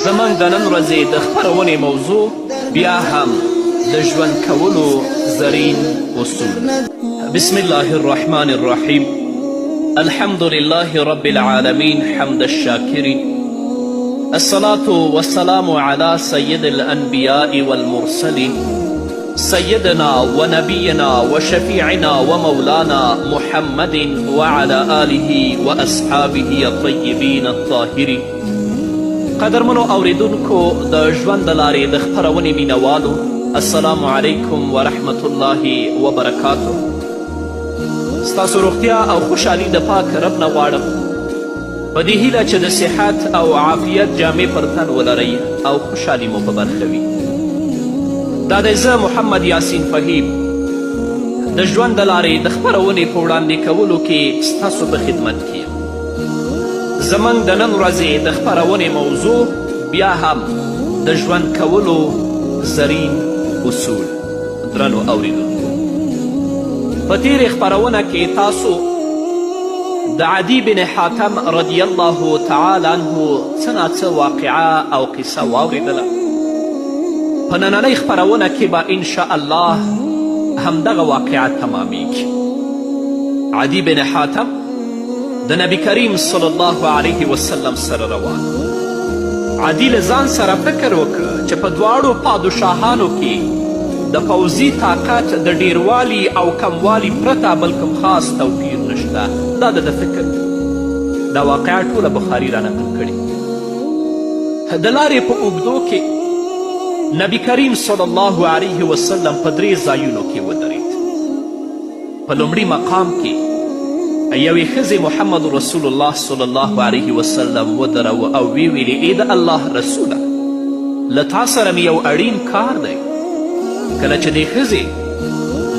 زموږ د نن ورځې د خپرونې موضوع بیا هم د ژوند کولو زرین اصول. بسم الله الرحمن الرحیم. الحمد لله رب العالمین حمد الشاکرین. الصلاة والسلام على سيد الأنبياء والمرسلين، سيدنا ونبينا وشفيعنا ومولانا محمد وعلى آله وأصحابه الطيبين الطاهرين. قدرمنو اوریدونکو، د ژوند د لارې د خپرونې مینوالو، السلام علیکم ورحمت الله وبرکاته. ستاسو روغتیا او خوشحالي د پاک رب نه غواړم، په دې هیله چې د صحت او عافیت جامې پر تن ولرئ او خوشحالي مو په برخه وي. دا دی زه محمد یاسین فهیم د ژوند د لارې د خپرونې په وړاندې کولو کې ستاسو په خدمت کې یم. زموږ د نن ورځې د خپرونې موضوع بیا هم د ژوند کولو زرین اصول. درنو اوریدونکو، په تیرې خپرونه کې تاسو د عدي بن حاتم رضی الله تعالی عنه څه ناڅه واقعه او قصه واورېدله. په نننۍ خپرونه کې به انشاءالله همدغه واقعه تمامیږي. عدي بن حاتم د نبی کریم صلی الله علیه وسلم سره روان. عدي له ځان سره فکر وکړ چې په دواړو پادشاهانو کې د پوځي طاقت د ډیروالي او کموالي پرته بل کوم خاص توپیر نشته. دا د ده فکر. دا واقعه ټوله بخاري را نقل کړې. د لارې په اوږدو کې نبی کریم صلی الله علیه وسلم په درې ځایونو کې ودرید. په لومړي مقام کې یوې ښځې محمد رسول الله صلی الله علیه وسلم ودروه او ویې ویلې: ای د الله رسوله، له تا سره مې یو اړین کار دی. کله چې دې ښځې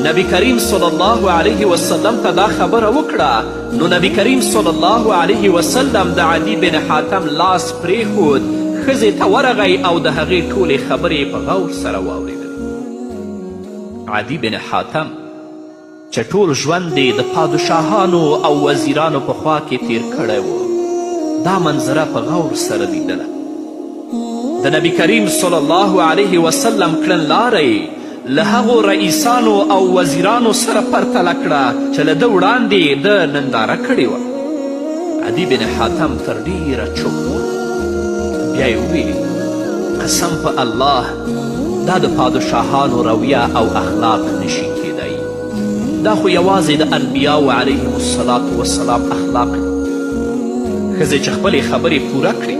نبی کریم صلی الله علیه وسلم ته دا خبره وکړه، نو نبی کریم صلی الله علیه وسلم د عدي بن حاتم لاس پرېښود، ښځې ته ورغی او د هغې ټولې خبرې په غور سره واورېدلې. عدي بن حاتم چې ټول ژوند یې د پادشاهانو او وزیرانو په خوا کې تیر کړی و، دا منظره په غور سره لیدله. د نبی کریم صلی الله علیه وسلم کړنلاره یې له هغو رئیسانو او وزیرانو سره پرتله کړه چې له ده وړاندې یې ده ننداره کړې وه. عدي بن حاتم تر ډېره چوپ و، بیا یې وویلې: قسم په الله، دا د پادشاهانو رویه او اخلاق نشي کیدای. دا خو یوازې د انبیاو علیهم الصلاة والسلام اخلاق دي. ښځې چې خپلې خبرې پوره کړې،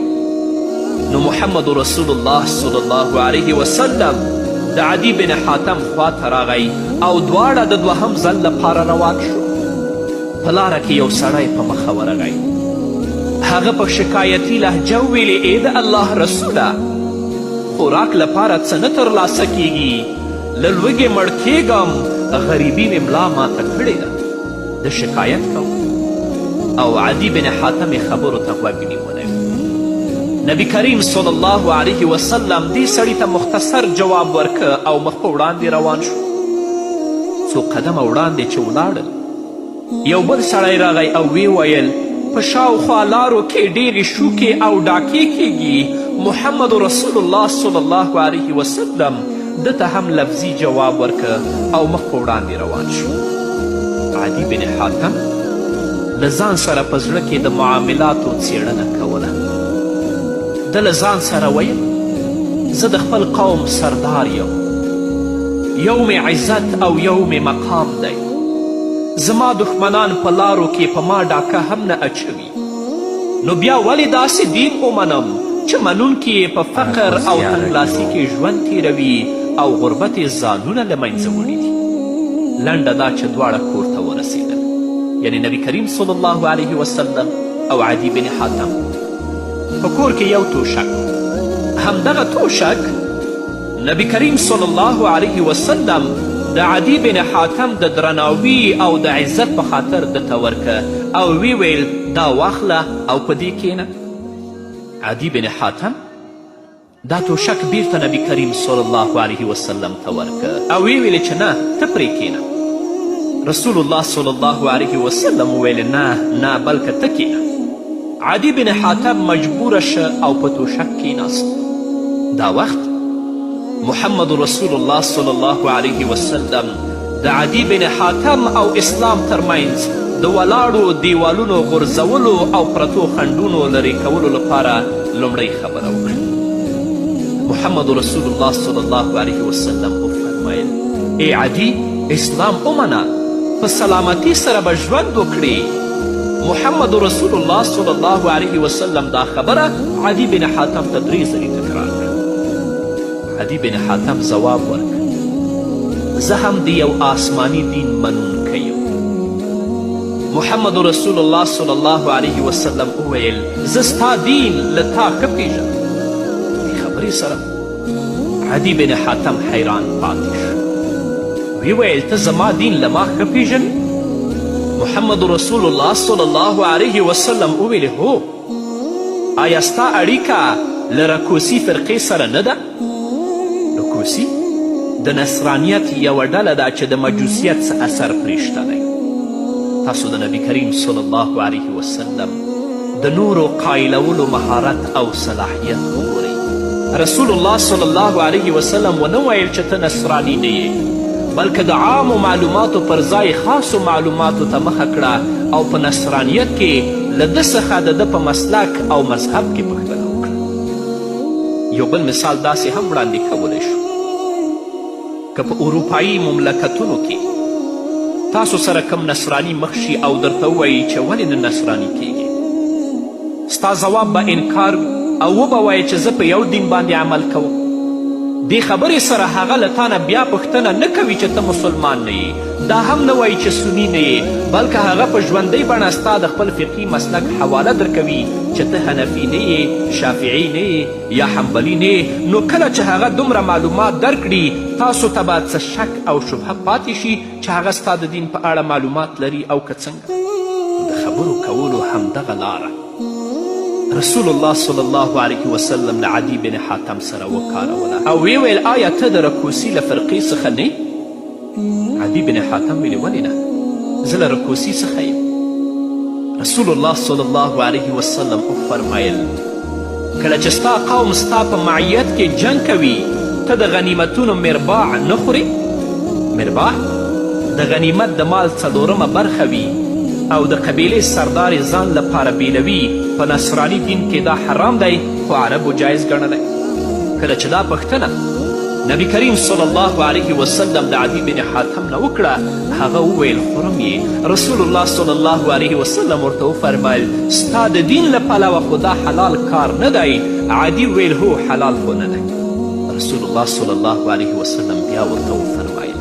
نو محمد رسول الله صلی الله علیه وسلم د عدي بن حاتم خوا ته راغی او دواړه د دوهم ځل لپاره روان شو. په لاره کې یو سړی په مخه ورغی. هغه په شکایتي لهجه وویلې: ای د الله رسوله، خوراک لپاره څه نه ترلاسه کیږي، له لوږې مړ کیږم، غریبي مې ملا ماته کړې ده. ده شکایت کوه او عدي بن حاتم یې خبرو ته غوږ نیولی. نبی کریم صلی الله علیه وسلم دې سړي ته مختصر جواب ورکه او مخ په وړاندې روان شو. څو قدمه وړاندې چې ولاړل، یو بل سړی راغی او ویې ویل: په شاوخوا لارو کې ډېرې شوکې او ډاکې کیږي. محمد رسول الله صلی الله علیه وسلم ده ته هم لفظي جواب ورکه او مخ په وړاندې روان شو. عدي بن حاتم له ځان سره په زړه کې د معاملاتو څېړنه کوله. ده له ځان سره ویل: زه د خپل قوم سردار یم، یو مې عزت او یو مې مقام دی. زما دښمنان په لارو کې په ما ډاکه هم نه اچوي، نو بیا ولې داسې دین ومنم چې منونکي یې په فقر او تنګلاسي کې ژوند تیروي او غربت یې ځانونه له منځه وړي دي؟ لنډه دا چې دواړه کور ته ورسېدل، یعنی نبی کریم صلی الله علیه وسلم او عدي بن حاتم. په کور کې یو توشک، همدغه توشک نبی کریم صلی الله علیه وسلم د عدي بن حاتم د درناوي او د عزت په خاطر ده ته ورکه او ویې ویل: دا واخله او په دې کښېنه. عدي بن حاتم دا توشک بیرته نبی کریم صلی الله علیه وسلم ته ورکه او ویې ویلې چې نه، ته پرې کښېنه. رسول الله صلی الله علیه وسلم وویل: نه نه، بلکه ته کښېنه. عدي بن حاتم مجبوره شه او په توشک کیناست. دا وخت محمد رسول الله صلی الله علیه وسلم د عدي بن حاتم او اسلام ترمنځ د ولاړو دیوالونو غورځولو او پرتو خنډونو لرې کولو لپاره لومړۍ خبره وکړه. محمد رسول الله صلی الله علیه وسلم وفرمایل: ای عدي، اسلام ومنه، په سلامتی سره به ژوند وکړې. محمد رسول الله صلی الله علیه وسلم دا خبره عدي بن حاتم ته درې ځلې تکرار کړه. عدي بن حاتم ځواب ورکړ: زه هم د یو آسماني دین منونکی یم. محمد رسول الله صلی الله علیه وسلم وویل: زه ستا دین له تا ښه پیژنم. دې خبرې سره عدي بن حاتم حیران پاتې شو. ویې ویل: ته زما دین له ما ښه پیژنې؟ محمد رسول الله صلی الله علیه وسلم وویل: هو. آیا ستا اړیکه له رکوسي فرقې سره نه ده؟ رکوسي د نصرانیت یوه ډله ده چې د مجوسیت څه اثر پرې شته دی. تاسو د نبی کریم صلی الله علیه وسلم د نورو قایلولو مهارت او صلاحیت وګورئ. رسول الله صلی الله علیه وسلم ونه ویل چې ته نصراني نه یې، بلکې د عامو معلوماتو پر ځای خاصو معلوماتو ته مخه کړه او په نصرانیت کې له ده څخه د ده په مسلک او مذهب کې پوښتنه وکړه. یو بل مثال داسې هم وړاندې کولی شو که په اروپایي مملکتونو کې تاسو سره کوم نصراني مخ شي او درته ووایي چې ولې نه نصراني کیږي، ستا ځواب به انکار وي او وبه وایې چې زه په یو دین باندې عمل کوم. دې خبرې سره هغه له تا نه بیا پوښتنه نه کوي چې ته مسلمان نه یې، دا هم نه وایي چې سني نه یې، بلکه هغه په ژوندۍ بڼه ستا د خپل فقهي مسلک حواله درکوي چې ته حنفي نه یې، شافعي نه یې یا حنبلي نه یې. نو کله چې هغه دومره معلومات درکړي، تاسو ته به څه شک او شبهه پاتې شي چې هغه ستا د دین په اړه معلومات لري او که څنګه؟ د خبرو کولو همدغه لاره رسول الله صلی الله علیه وسلم له عدي بن حاتم سره وکاروله او ویې ویل: آیا ته د رکوسي له فرقې څخه نه؟ عدي بن حاتم ویلې: ولې نه، زه له رکوسي څخه یم. رسول الله صلی الله علیه وسلم وفرمایل: کله چې ستا قوم ستا په معیت کې جنګ کوي، ته د غنیمتونو مرباع نه خورې؟ مرباع د غنیمت د مال څلورمه برخه وي او د قبیلې سردار یې ځان لپاره بیلوي. په نصراني دین کې دا حرام دی، خو عربو جایز ګڼلی. کله چې دا پوښتنه نبی کریم صلی الله علیه وسلم د عدي بن حاتم نه وکړه، هغه وویل: خورم یې. رسول الله صلی الله علیه وسلم ورته وفرمیل: ستا د دین له پلوه خو دا حلال کار نه دی. عدي ویل: هو، حلال خو نه دی. رسول الله صلی الله علیه وسلم بیا ورته وفرمیل: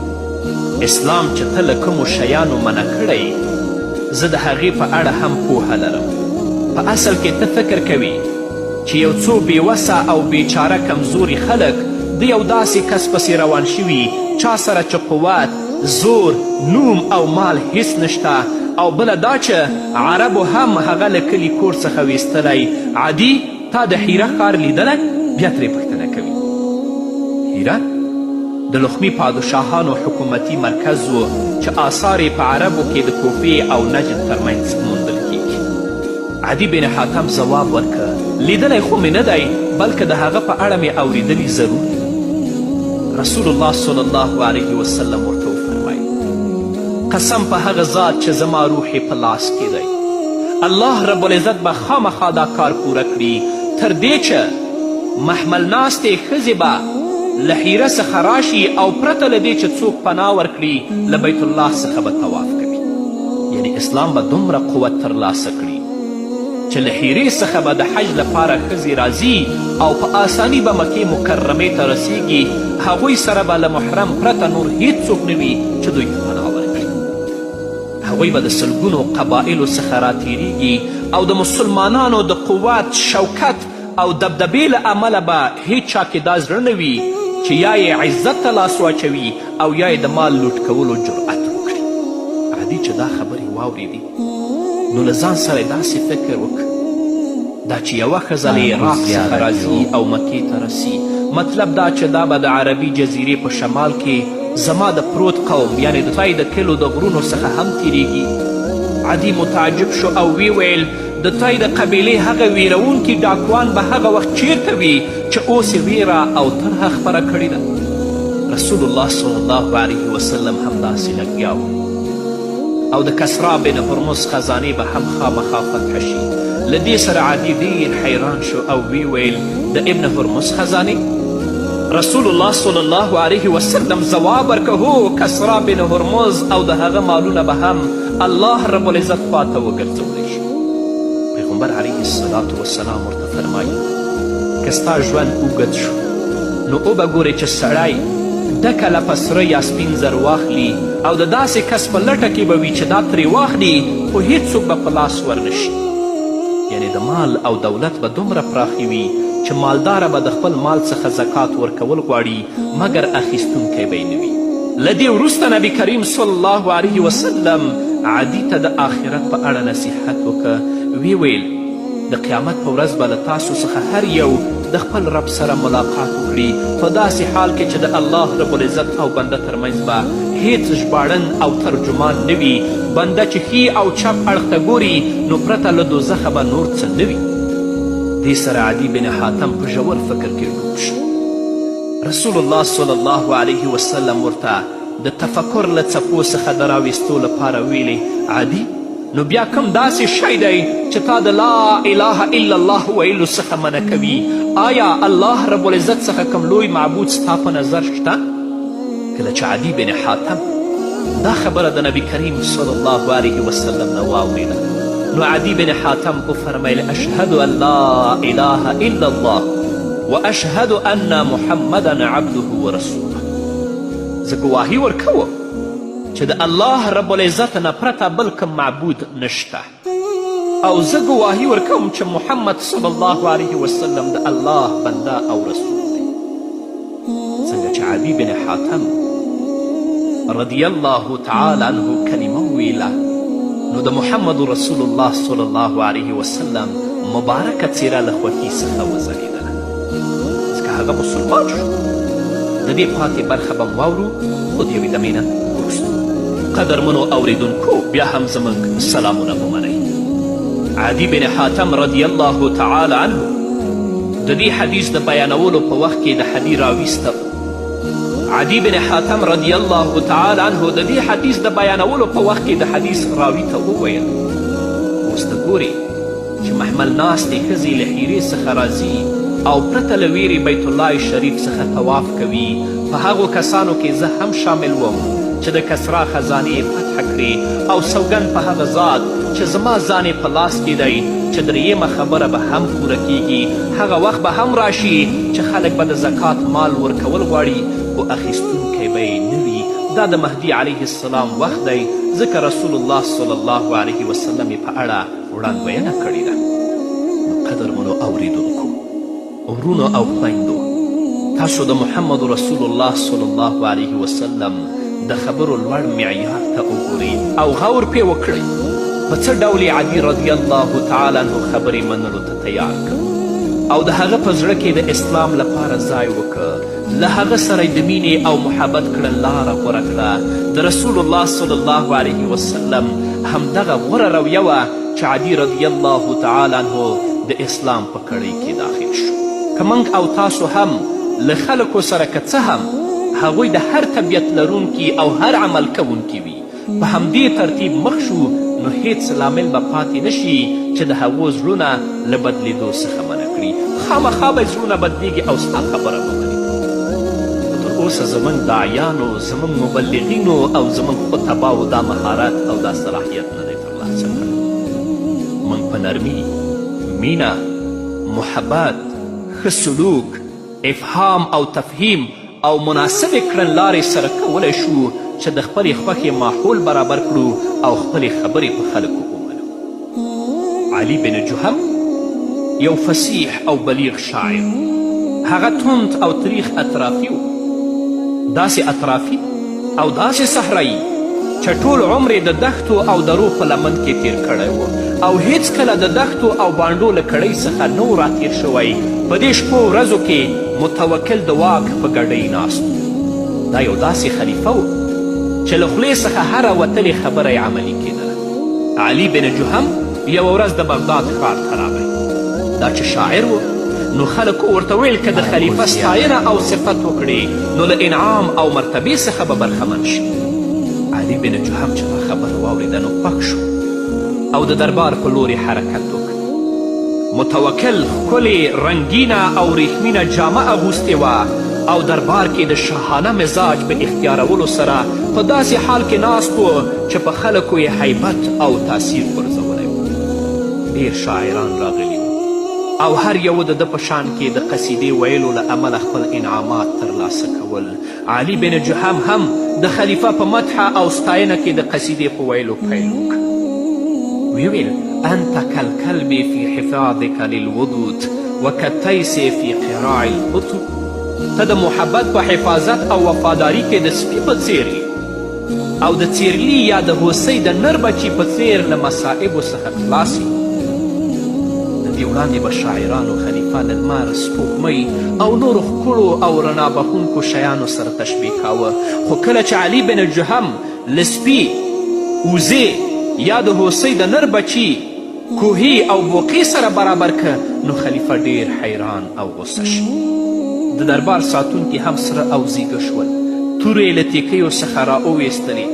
اسلام چې ته له کومو شیانو منع کړی، زه د هغې په اړه هم پوهه لرم. په اصل کې ته فکر کوي چې یو څو بېوسه او بیچاره کمزوري خلک د یو داسې کس پسې روان شوي چا سره چې قوت، زور، نوم او مال هیڅ نشته، او بله دا چې عربو هم هغه له کلي کور څخه ویستلی. عدي، تا د حیره ښار لیدلی؟ بیا ترې پوښتنه کوي. حیره د لخمي پادشاهانو حکومتي مرکز و چې آثار یې په عربو کې د کوفې او نجد ترمنځ موندل کیږي. عدي بن حاتم ځواب ورکړ: لیدلی خو مې نه دی، بلکه د هغه په اړه مې اوریدلي ضرور دي. رسول الله صلی الله علیه وسلم ورته وفرمایل: قسم په هغه ذات چې زما روح یې په لاس کې دی، الله رب العزت به خامخا دا کار پوره کړي، تر دې چې محمل ناستې ښځې به له حیره څخه راشي او پرته له دې چې څوک پناه ورکړي له بیت الله څخه به طواف کوي. یعنی اسلام به دومره قوت ترلاسه کړي چې له حیرې څخه به د حج لپاره ښځې راځي او په آسانی به مکې مکرمې ته رسیږي. هغوی سره به له محرم پرته نور هیڅوک نه وي چې دوی ته پناه ورکړي. هغوی به د سلګونو قبایلو څخه راتیریږي او د مسلمانانو د قوت، شوکت او دبدبې له امله به هیچا کې دا زړه نه وي چې یا یې عزت ته لاس واچوي او یا یې د مال لوټ کولو جرأت وکړي. عدي چې دا خبرې واورېدې نو له ځان سره یې داسې فکر وکړ: دا چې یوه ښځه له عراق څخه راځي او مکې ته رسي، مطلب دا چې دا به د عربي جزیرې په شمال کې زما د پروت قوم یعنې د تای د کلو د غرونو څخه هم تیریږي. عدي متعجب شو او ویې ویل: د طی د قبیلې هغه ویرونکي ډاکوان به هغه وخت چیرته وي چې اوس یې ویره او ترهه خپره کړې ده؟ رسول الله صلی الله علیه وسلم همداسې لګیا و او د کسرا بن هرمز خزانې به هم خامخا فتح شي. له دې سره عدي ډیر حیران شو او ویې ویل، د ابن هرمز خزانې؟ رسول الله صلی الله علیه وسلم ځواب ورکړ، هو، کسرا بن هرمز او د هغه مالونه به هم الله رب العزت خواته وګرځولی شي. پیغمبر علیه الصلاة والسلام ورته فرمایي، که ستا ژوند اوږد شو نو وبه ګورې چې سړی ډکه لپه سره یا سپین زر واخلي او د داسې کس په لټه کې به وي چې دا ترې واخلي، خو هیڅوک به په لاس ورنشي. یعنې د مال او دولت به دومره پراخي وي چې مالداره به د خپل مال څخه زکات ورکول غواړي، مګر اخیستونکی به یې نه وي. له دې وروسته نبي کریم صلی الله علیه وسلم عدي ته د آخرت په اړه نصیحت وکړ، ویې ویل، د قیامت په ورځ به له تاسو څخه هر یو د خپل رب سره ملاقات وکړي، په داسې حال کې چې د الله رب العزت او بنده ترمنځ به هیڅ ژباړن او ترجمان نه وي. بنده چې ښي او چپ اړخ ته ګوري نو پرته له دوزخه به نور څه نه وي. دې سره عدي بن حاتم په ژور فکر کې ډوب شو. رسول الله صلی الله علیه وسلم ورته د تفکر له څپو څخه د راویستو لپاره ویلې، عدي، نو بیا کوم داسې شی دی چې تا د لا اله الا الله ویلو څخه منع کوي؟ آیا الله رب العزت څخه کوم لوی معبود ستا په نظر شته؟ کله چې عدي بن حاتم دا خبره د نبی کریم صلی الله علیه وسلم نه واورېده، نو عدي بن حاتم وفرمیل، اشهد ان لا اله الا الله واشهد ان محمدا عبده ورسوله. زه ګواهي ورکوم چې د الله رب العزت نه پرته بل کوم معبود نشته، او زه ګواهي ورکوم چې محمد صلی الله علیه وسلم د الله بنده او رسول دی. څنګه چې عدي بن حاتم رضی الله تعالی عنه کلمه وویله، نو د محمد رسول الله صلی الله علیه وسلم مبارکه څیره له خوښي څخه وځلېدله، ځکه هغه مسلمان شو. د دې پاتې برخه به مو واورو خو د یوې دمې نه وروسته. قدرمنو اوریدونکو، بیا هم زموږ سلامونه ومنئ. عدي بن حاتم رضی الله تعالی عنه د دې حدیث د بیانولو په وخت کې د حدیث راوي ستر عدي بن حاتم رضی الله تعالی عنه د دې حدیث د بیانولو په وخت کې د حدیث راوي ته وویل، اوس ته ګورې چې محمل ناستې ښځې له حیرې څخه راځي او پرته له ویرې بیت الله شریف څخه طواف کوي. په هغو کسانو کې زه هم شامل وم چې د کسرا خزانې یې فتح کړې، او سوګند په هغه ذات چې زما ځان یې په لاس کې دی چې درېیمه خبره به هم پوره کیږي. هغه وخت به هم راشي چې خلک به د زکات مال ورکول غواړي، خو اخیستونکی به یې نه وي. دا د مهدي علیه السلام وخت دی، ځکه رسول الله صلی الله علیه وسلم یې په اړه وړاندوینه کړې ده. نو قدرمنو اوریدونکو، ورونو او خویندو، تاسو د محمد رسول الله صلی الله علیه وسلم د خبرو لوړ معیار ته وګورئ او غور پرې وکړئ. په څه ډول یې عدي رضی الله تعالی عنه خبرې منلو ته تیار کړ او د هغه په زړه کې د اسلام لپاره ځای وکړ. له هغه سره د مینې او محبت کړنلاره غوره کړه. د رسول الله صلی الله علیه وسلم همدغه غوره رویه وه چې عدي رضی الله تعالی عنه د اسلام په کړۍ کې داخل شو. که موږ او تاسو هم له خلکو سره که څه هم هغوی د هر طبیعت لرونکي او هر عمل کوونکي وي، په همدې ترتیب مخ شو، نو هیڅ لامل به پاتې نه شي چې د هغو زړونه له بدلېدو څخه منع کړي. خامخا به زړونه بدلېږي او ستا خبره به مني. خو تر اوسه زموږ داعیانو، زموږ مبلغینو او زموږ خطباو دا مهارت او دا صلاحیت نه دی ترلاسه کړی. موږ په نرمي، مینه، محبت، ښه سلوک، افهام او تفهیم او مناسبې کړنلارې سره کولی شو چې د خپلې خوښې ماحول برابر کړو او خپلې خبرې په خلکو ومنو. علي بن جهم یو فصیح او بلیغ شاعر، هغه تند او تریخ اطرافي و، داسې اطرافي او داسې صحرایي چې ټول عمر یې د دښتو او درو په لمن کې تیر کړی و او هیڅکله د دښتو او بانډو له کړۍ څخه نه و راتیر شوی. په دې شپو ورځو کې متوکل د واک په ګډۍ ناست و. دا یو داسې خلیفه و چې له خولې څخه هره وتلې خبره یې عملي کېدله. علي بن جهم یوه ورځ د بغداد ښار ته راغی. دا چې شاعر و، نو خلکو ورته ویل که د خلیفه ستاینه او صفت وکړې نو له انعام او مرتبې څخه به برخمن شي. علي بن جهم چې دا خبره واورېده نو خوښ شو او د دربار په لور یې حرکت وکړ. متوکل ښکلې رنګینه او ریښمینه جامه اغوستې وه او دربار کې د شاهانه مزاج په اختیارولو سره په داسې حال کې ناست و چې په خلکو یې هیبت او تاثیر غورځولی و. ډېر شاعران راغلي وو او هر یوه د ده په شان کې د قصیدې ویلو له امله خپل انعامات ترلاسه کول. علي بن جهم هم د خلیفه په مدحه او ستاینه کې د قصیدې په ویلو پیل وکړ. ویې ویل، انت کالکلب فی حفاظک للودود وکالتیس فی قراع القطب. ته د محبت په حفاظت او وفاداري کې د سپي په څیر یې او د څیرلي یا د هوسۍ د نر بچي په څیر له مصائبو څخه خلاص یې. د دې وړاندې به شاعرانو خلیفه له لمر، سپوږمۍ او نورو ښکلو او رڼا بښونکو شیانو سره تشبیه کاوه، خو کله چې علي بن جهم له سپي، وزې یا د هوسۍ د نر بچي، کوهي او بوقې سره برابر که، نو خلیفه ډېر حیران او غوسه شو. د دربار ساتونکي هم سره او زیږه شول، تورې یې له تیکیو څخه را وویستلې،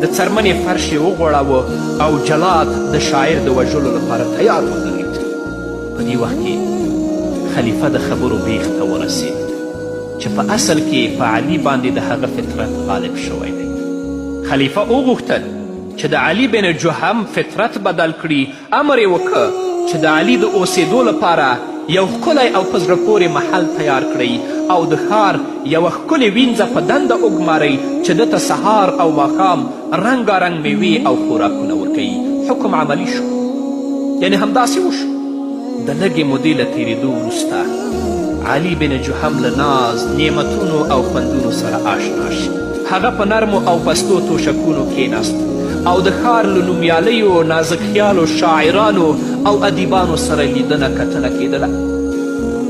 د څرمنې فرش یې وغوړاوه او جلاد د شاعر د وژلو لپاره تیار ودرېد. په دې وخت کې خلیفه د خبرو بیخ ته ورسېد چې په اصل کې په علي باندې د هغه فطرت غالب شوی دی. خلیفه وغوښتل چې د علي بن جهم فطرت بدل کړي، امر یې وکړ چې د علي د اوسېدو لپاره یو ښکلی او په زړه پورې محل تیار کړئ او د ښار یوه ښکلې وینځه په دنده وګمارئ چې ده ته سهار او ماښام رنګارنګ میوې او خوراکونه ورکوي. حکم عملي شو، یعنې همداسې وشو. د لږې مودې له تېرېدو وروسته علي بن جهم له ناز، نعمتونو او خوندونو سره آشنا شي. هغه په نرمو او پستو توشکونو کېناست او د ښار له نومیالیو، نازکخیالو شاعرانو او ادیبانو سره لیدنه کتنه کېدله.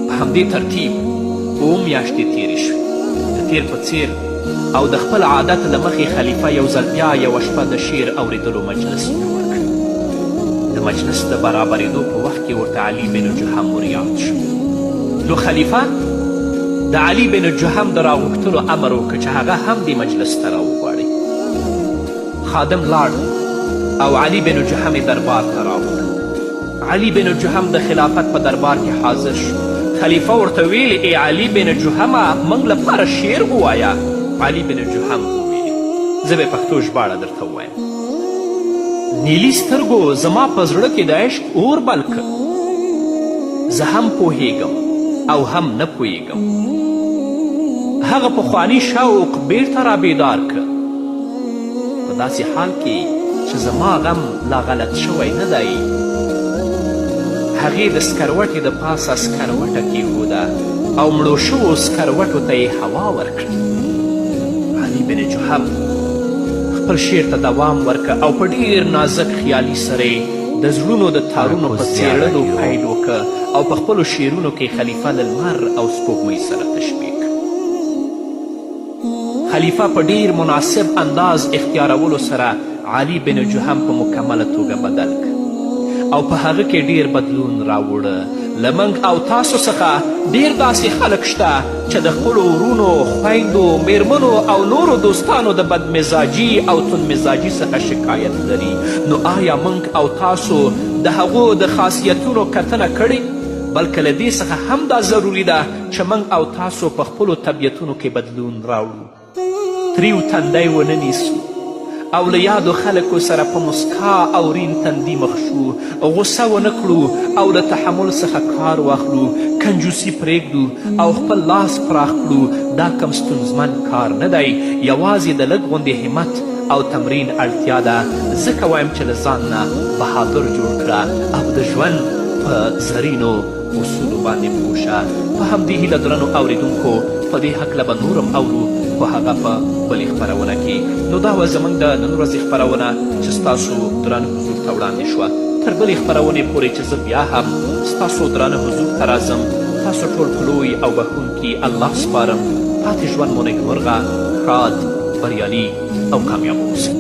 په همدې ترتیب اووه میاشتې تېرې شوې. د تېر په څېر او د خپل عادت له مخې خلیفه یو ځل بیا یوه شپه د شعر اورېدلو مجلس جوړ کړ. د مجلس د برابرېدو په وخت کې ورته علي بن جهم وریاد شو. نو خلیفه د علي بن جهم د راغوښتلو امر وکړ چې هغه هم دې مجلس ته راوغواړي. خادم لاړ او علي بن جهم یې دربار ته راوړ. علي بن جهم د خلافت په دربار کې حاضر شو. خلیفه ورته ویل، ای علي بن جهمه، موږ لپاره شعر ووایه. علي بن جهم وویل، زه به پښتو ژباړه درته ووایم. نیلي سترګو زما په زړه کې د عشق اور بل کړ. زه هم پوهیږم او هم نه پوهیږم. هغه پخوانی شوق بیرته رابیدار کړ. په داسې حال کې چې زما غم لا غلط شوی نه دی، هغې د سکروټې د پاسه سکروټه کیښوده او مړو شوو سکروټو ته یې هوا ورکړه. علي بن جهم خپل شعر ته دوام ورکړ او په ډیر نازک خیالي سره یې د زړونو د تارونو په څېړلو پیل وکړ او په خپلو شعرونو کې خلیفه له لمر او سپوږمۍ سره تشبیه کړ. خلیفه په ډیر مناسب انداز اختیارولو سره علي بن جهم په مکمله توګه بدل کړ او په هغه کې ډیر بدلون راوړ. له موږ او تاسو څخه ډیر داسې خلک شته چې د خپلو ورونو، خویندو، میرمنو او نورو دوستانو د بدمزاجي او تندمزاجي څخه شکایت لري. نو آیا موږ او تاسو د هغو د خاصیتونو کتنه کړې؟ بلکه له دې څخه هم دا ضروري ده چې موږ او تاسو په خپلو طبیعتونو کې بدلون راوړو، تریو تندی ونه نیسو او له یادو خلکو سره په مسکا او رین تندي مخ شو، غوسه ونه کړو او له تحمل څخه کار واخلو، کنجوسي پرېږدو او خپل لاس پراخ کړو. دا کوم ستونزمن کار نه دی، یوازې د لږ غوندې همت او تمرین اړتیا ده. ځکه وایم چې له ځان نه بهادر جوړ کړه او د ژوند په زرینو اصولو باندې پوه شه. په همدې هیله درنو اورېدونکو، په دې هکله به نور هم اورو، خو هغه په بلې خپرونه کې. نو دا وه زموږ د نن ورځې خپرونه چې ستاسو درانه حضور ته وړاندې شوه. تر بلې خپرونې پورې چې زه بیا هم ستاسو درانه حضور ته راځم، تاسو ټول په لوی او بښونکي الله سپارم. پاتې ژوند مو نیکمرغه، ښاد، بریالي او کامیاب اوسئ.